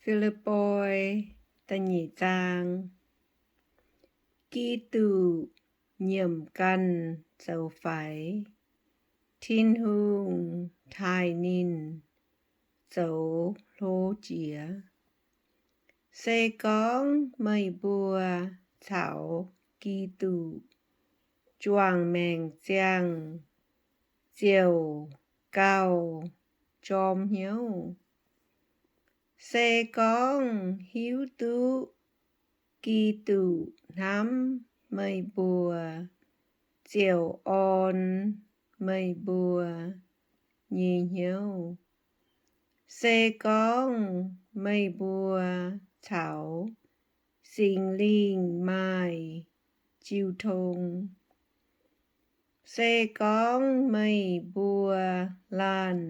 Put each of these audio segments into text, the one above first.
Fi^lipv^poi da'nyeic zaang. Giduc nyiemc ganh zoux faix, Tin-Hungh taaih ninh zoux hlo jiex. Se gorngv meih mbuo caux Giduc juangc maengc ziangh, ziouc gauh jorm hnyouv. Se gorngv hiuv duqv Giduc hnamv meih mbuo, ziouc orn meih mbuo nyei hnyouv. Se gorngv meih mbuo caux Singx Lingh maaih jiu tong, se gorngv meih mbuo laanh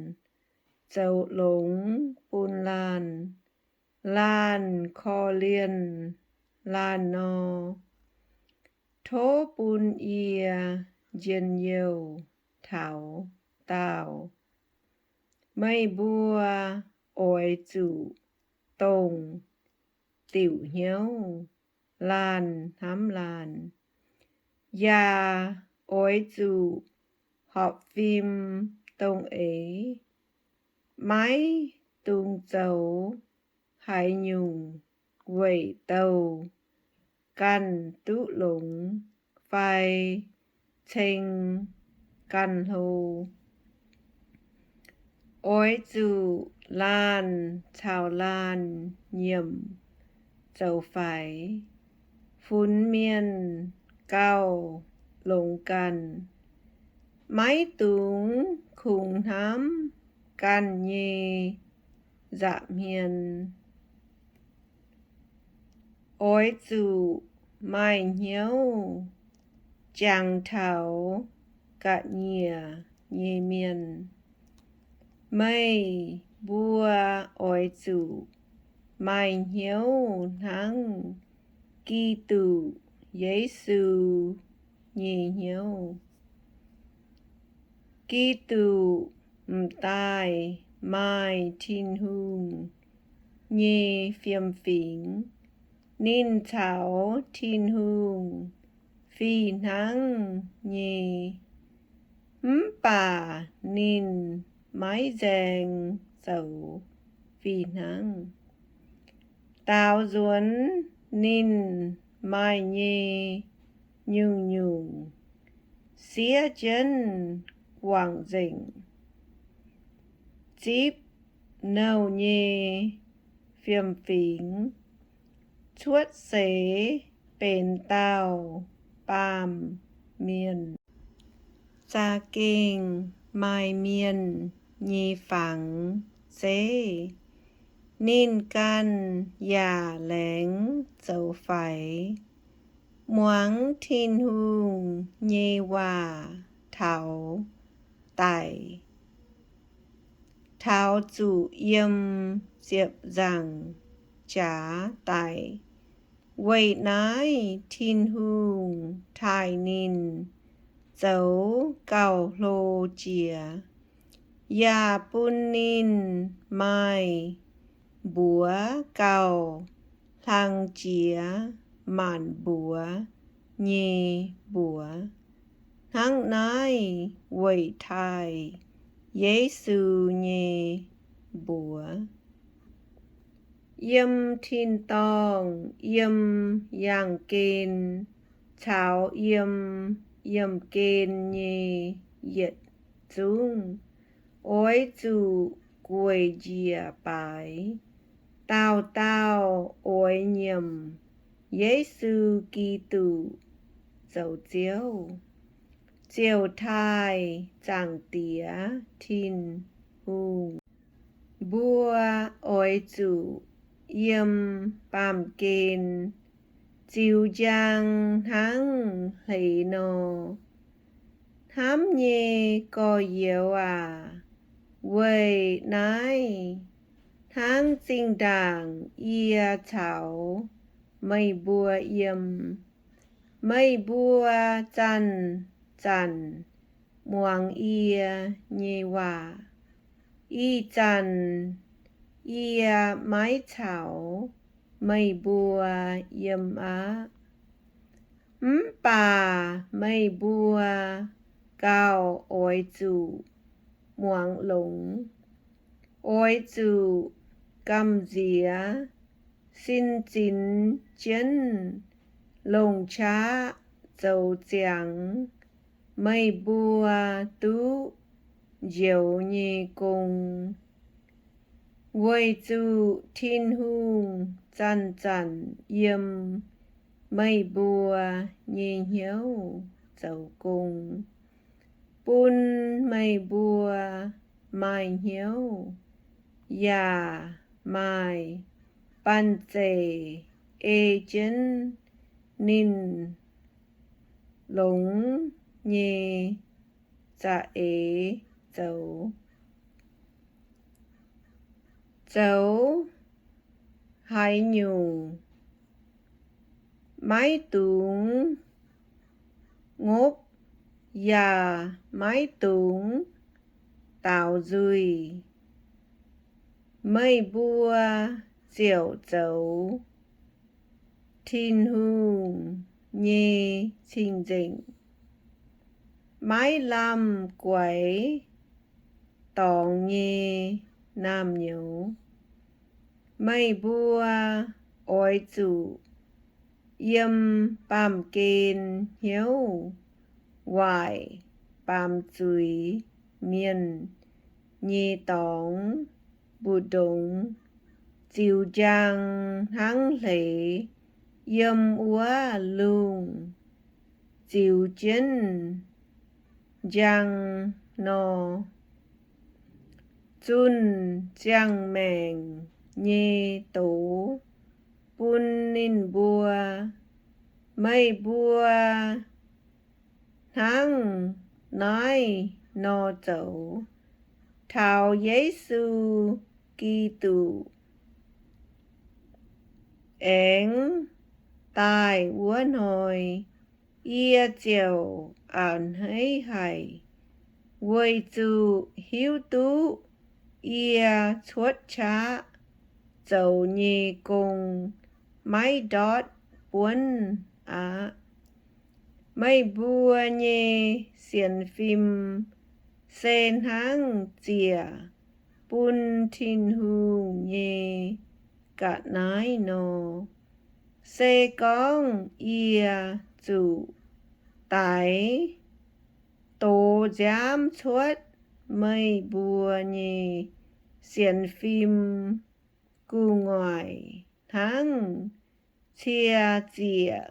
zoux longx bun laanh, laanh korv-lienh laanh nor, tov bun yie njien-youh taux daauh. Meih mbuo oix zuqc dongh diuc hnyouv laanh hnamv laanh, yaac oix zuqc horpc fim dongh eix, maiv dungx zoux haaix nyungc weic douh ganh duqv longx fai ceng ganh hlo. Oix zuqc laanh caux laanh nyiemc zoux faix, funx mienh gauh longx ganh, maiv dungx kungx hnamv ganh nyei nza'hmien. Oix zuqc maaih hnyouv jangx taux ga'nyiec nyei mienh. Meih mbuo oix zuqc maaih hnyouv hnangv Giduc Yesu nyei hnyouv. Giduc m'daaih maaih Tin-Hungh nyei fiem-fingx. Ninh caux Tin-Hungh fih hnangv nyei, mv baac ninh maiv nzaeng zoux fih hnangv. Daaux nzuonx ninh maaih nyei nyungc-nyungc siev jienv guangc nzengc, zipv nouh nyei fiem-fingx, cuotv seix benx dauh baamh mienh. Za'gengh maaih mienh nyei fangx zeiv, ninh ganh yaac laengz zoux faix, muangx Tin-Hungh nyei waac taux daic, taux zuqc yiem ziepc nzaangc jaax daic. Weic naaiv Tin-Hungh taaih ninh zoux gauh hlo jiex, yaac bun ninh maaih mbuox gauh hlang jiex maanc mbuox nyei mbuox. Hnangv naaiv weic taaih Yesu nyei mbuox. Yiem tin-dorngh, yiem yaangh gen, caux yiem yiemh gen nyei yietc zungv, oix zuqc gueic njiec baaix dauh dauh oix nyiemc Yesu Giduc zoux Ziouv, ziouc taaih Zaangc Diex Tin-Hungh. Mbuo oix zuqc yiem baamh gen ziux njang hnangv hleix nor. Hnamv nyei gorx-youz aac, weic naaiv hnangv zinh ndaangc yie caux meih mbuo yiem, meih mbuo zanc-zanc muangx yie nyei waac. Ih zanc yie maiv caux meih mbuo yiem aqv. Mv baac meih mbuo gauh oix zuqc muangx longx. Oix zuqc gamh nziex sin zinx jienv longc qaqv zoux ziangx meih mbuo duqv njoux nyei gong, weic zuqc Tin-Hungh zanc-zanc yiem meih mbuo nyei hnyouv zoux gong, bun meih mbuo maaih hnyouv yaac maaih banh zeic ei jienv ninh longx nyei za'eix zoux. Zoux haaix nyungc maiv dungx ngopv yaac maiv dungx daaux nzuih, meih mbuo ziouc zoux Tin-Hungh nyei cing-nzengc, maiv lamh guaix dorngx nyei naamh nyouz. Meih mbuo oix zuqc yiem baamh gen hnyouv waaic baamz zuiz mienh nyei dorngx mbu'ndongx ziux njang hnangv hleix yiem wuov lungh ziux jienv njang nor. Zunh ziangh maengc nyei doz bun ninh mbuo. Meih mbuo hnangv naaiv nor zoux, taux Yesu Giduc aengx daaih wuov hnoi, yie ziouc a'hneiv haic, weic zuqc hiuv duqv yie cuotv qaqv zoux nyei gong maiv ndortv buonv aqv. Meih mbuo nyei sienx fim se hnangv ziec bun Tin-Hungh nyei ga'naaiv nor. Se gorngv yie zuqc daix dox nziaamv cuotv meih mbuo nyei sienx fim gu'nguaaic hnangv cie ziec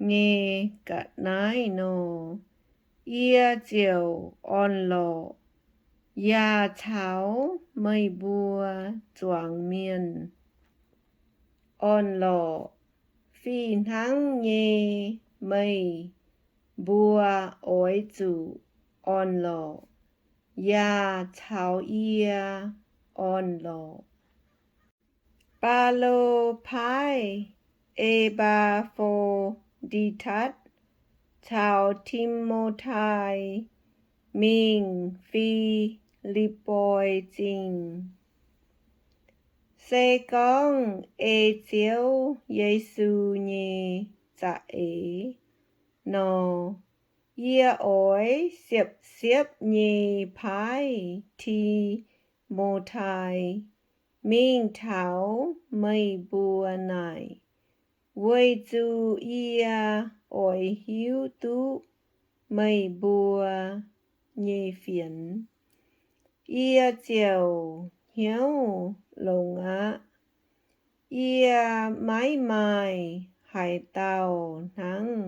nyei ga'naaiv nor, yie ziouc orn-lorqc, yaac caux meih mbuo zuangx mienh orn-lorqc. Fih hnangv nyei, meih mbuo oix zuqc orn-lorqc yaac caux yie orn-lorqc. Baulo paaiv E^baa^fo^ndi^tatv caux Ti^mo^tai mingh Fi^lipv^poi Zingh. Se gorngv ei Ziouv Yesu nyei za'eix nor, yie oix siepv-siepv nyei paaiv Ti^mo^tai mingh taux meih mbuo naaic, weic zuqc yie oix hiuv duqv meih mbuo nyei fienx, yie ziouc hnyouv longx aqv. Yie maiv maaih haaix dauh hnangv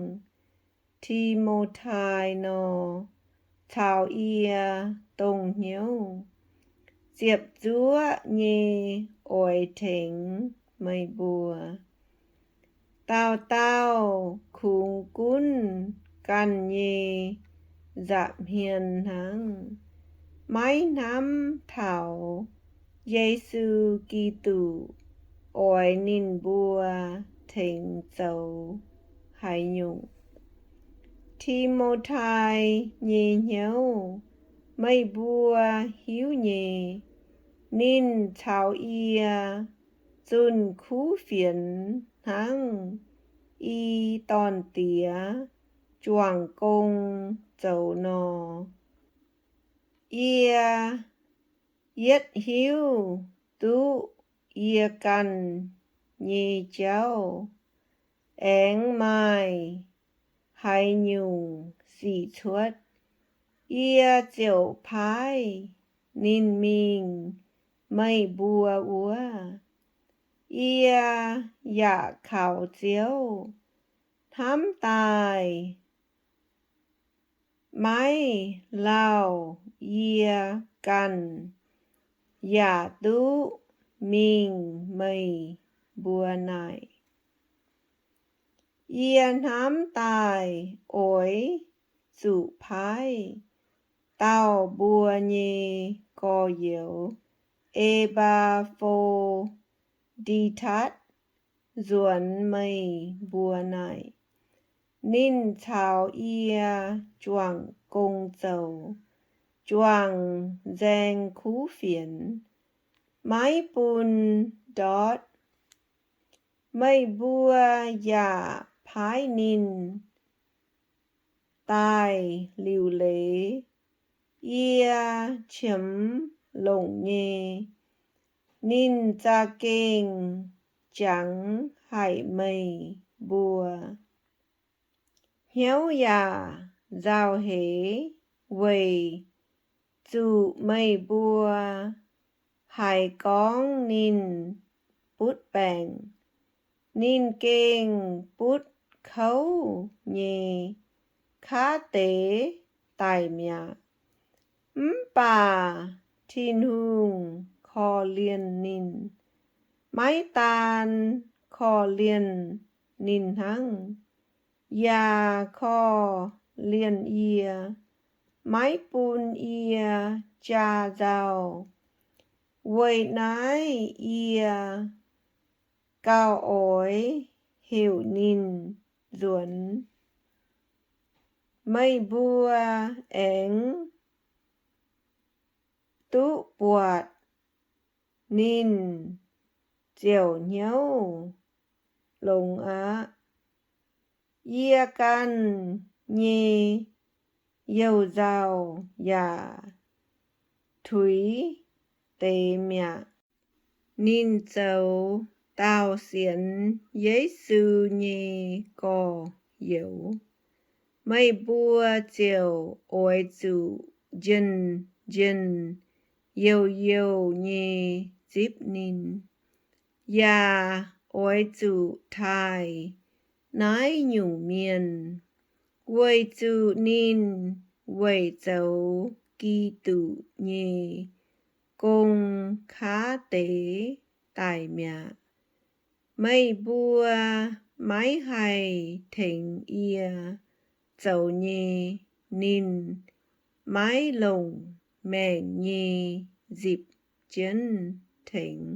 Ti^mo^tai nor caux yie dongh hnyouv ziepc zuoqv nyei oix tengx meih mbuo. Dauh dauh kungx gunv ganh nyei nza'hmien hnangv, maiv hnamv taux Yesu Giduc oix ninh mbuo tengx zoux haaix nyungc. Ti^mo^tai nyei hnyouv meih mbuo hiuv nyei. Ninh caux yie zunh kuv fienx hnangv i dorn-diex juangc gong zoux nor. Yie yietv hiuv duqv yie ganh nyei jauv aengx maaih haaix nyungc sic cuotv, yie ziouc paaiv ninh mingh meih mbuo wuov. Yie yaac kaux Ziouv hnamv daaih maiv lauh yie ganh yaac duqv mingh meih mbuo naaic. Yie hnamv daaih oix zuqc paaiv dauh mbuo nyei gorx-youz, E^baa^fo^ndi^tatv, nzuonx meih mbuo naaic. Ninh caux yie juangc gong zoux, juangc nzaeng kuv fienx, maiv bun ndortv. Meih mbuo yaac paaiv ninh daaih liuc leiz yie qiemx longc nyei. Ninh za'gengh jangx haic meih mbuo. Hnyouv yaac nzauh heix weic zuqc meih mbuo haiz gorngv ninh butv baengc. Ninh gengh butv kouv nyei kaav deix daic mi'aqv. Mv baac Tin-Hungh korv-lienh ninh, maiv daan korv-lienh ninh hnangv, yaac korv-lienh yie, maiv bun yie jaa nzauh. Weic naaiv yie gauh oix heuc ninh nzuonx. Meih mbuo aengx duqv buatc ninh ziouc hnyouv longx aqv. Yie ganh nyei you-nzauh yaac tuix deix mi'aqv. Ninh zoux daauh sienx Yesu nyei gorx-youz. Meih mbuo ziouc oix zuqc njien-njien youh-youh nyei zipv ninh, yaac oix zuqc taaih naaiv nyungc mienh, weic zuqc ninh weic zoux Giduc nyei gong kaav deix daic mi'aqv. Meih mbuo maiv haih tengx yie zoux nyei, ninh maiv longc maengc nyei nzipc jienv tengx.